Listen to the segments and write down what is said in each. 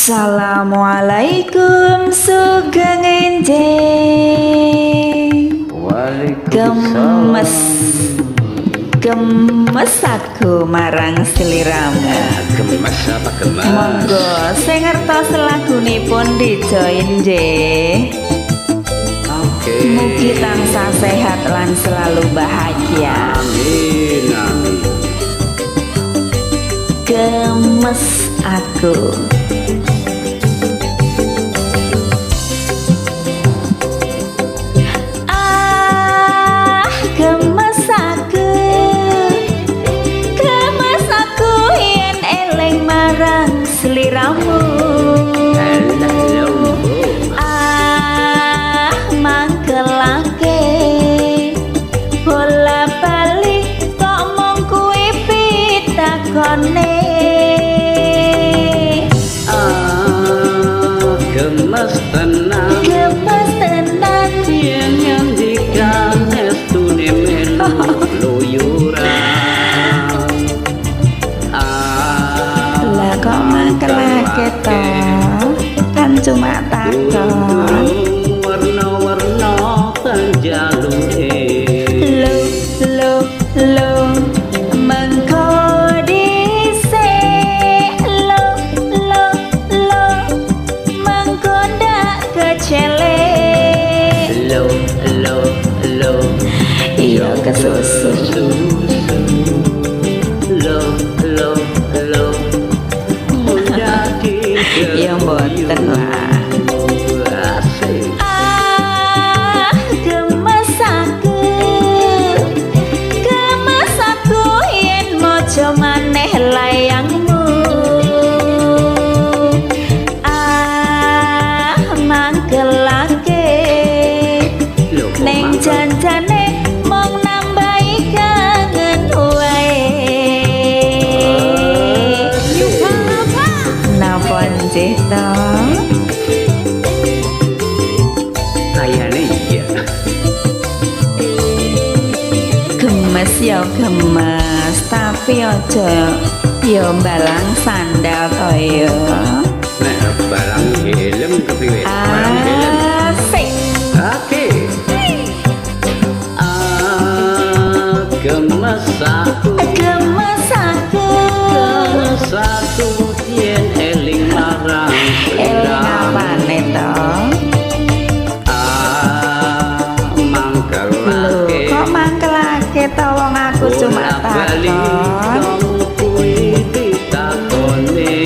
Assalamualaikum, sugeng enjing. Waalaikumsalam. Gemes. Gemes aku marang sliramu. Gemes apa gemes? Monggo sing ngertos lagunipun dijoin nggih. Oke. Mugi tansah sehat lan selalu bahagia. Amin, amin. Gemes aku. Ah, gemes aku. Gemes aku yen eling marang sliramu. Alah, lho. Ah, mangkelake. Bola bali kok mung kuwi pitakone. Ah, gemes tenan. Gemes tenan. Yen ngendikan estune melu keluyuran. Ah, Lah kok mangkelake to? Kan cuma takon. Durung warna-warna penjaluke. Lo lo lo mengko dhisik, lo lo lo mengko ndak kecele. Lo lo lo. Iya, kesusu. Lo lo lo. Mundaki. Ya mboten lah. Asik. Ah, gemes aku. Gemes aku yen maca maneh layangmu. Ah, mangkelake. Lho, kok Neng mangkel? janjane mung nambahi kangen wae. Napa nggih to? Kayane iya. Gemes ya gemes, tapi aja ya balang sandal to ya. Nek balang helm kepriwe? Balang helm. Asik. Oke. Ah, gemes aku. Gemes aku. Gemes aku yen eling marang Eling sliramu. Apane to? Ah, Lho, mangkelake. Kok mangkelake to, wong aku cuma Bola-bali takon. Kuwi pitakone.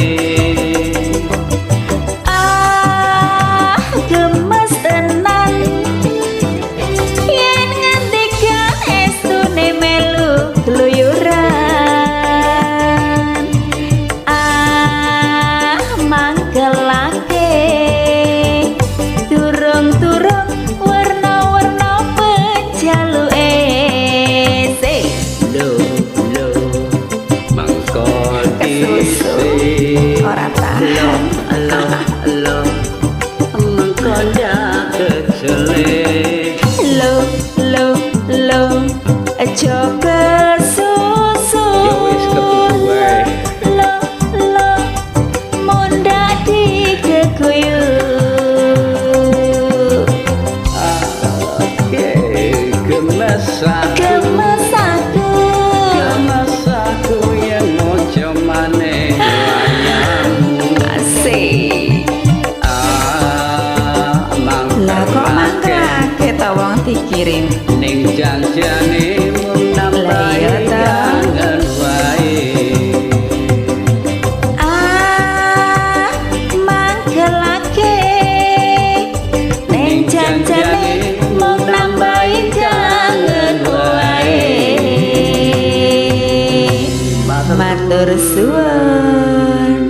Ah, gemes tenan. Yen ngendikan estune melu keluyuran. Ah, mangkelake. Durung-durung warna-warna penjaluke. Sik. Lo lo mangko Kesusu. Dhisik. Ora tahan. Lo lo lo mangko ndak kecele. Lo lo lo aja kesusu. Ya wis, kesusu wae. Lo lo munda dikeguyu. Oke, gemes aku. Gemes aku. Gemes aku yen maca maneh layangmu. Asik. Ah, Lah kok mangkelake. Mangkelake to, wong dikirim. Ning janjane mung Lah iya nambahi to. Kangen wae. Ah, mangkelake. Ning janjane mung nambahi kangen wae. Matur suwun.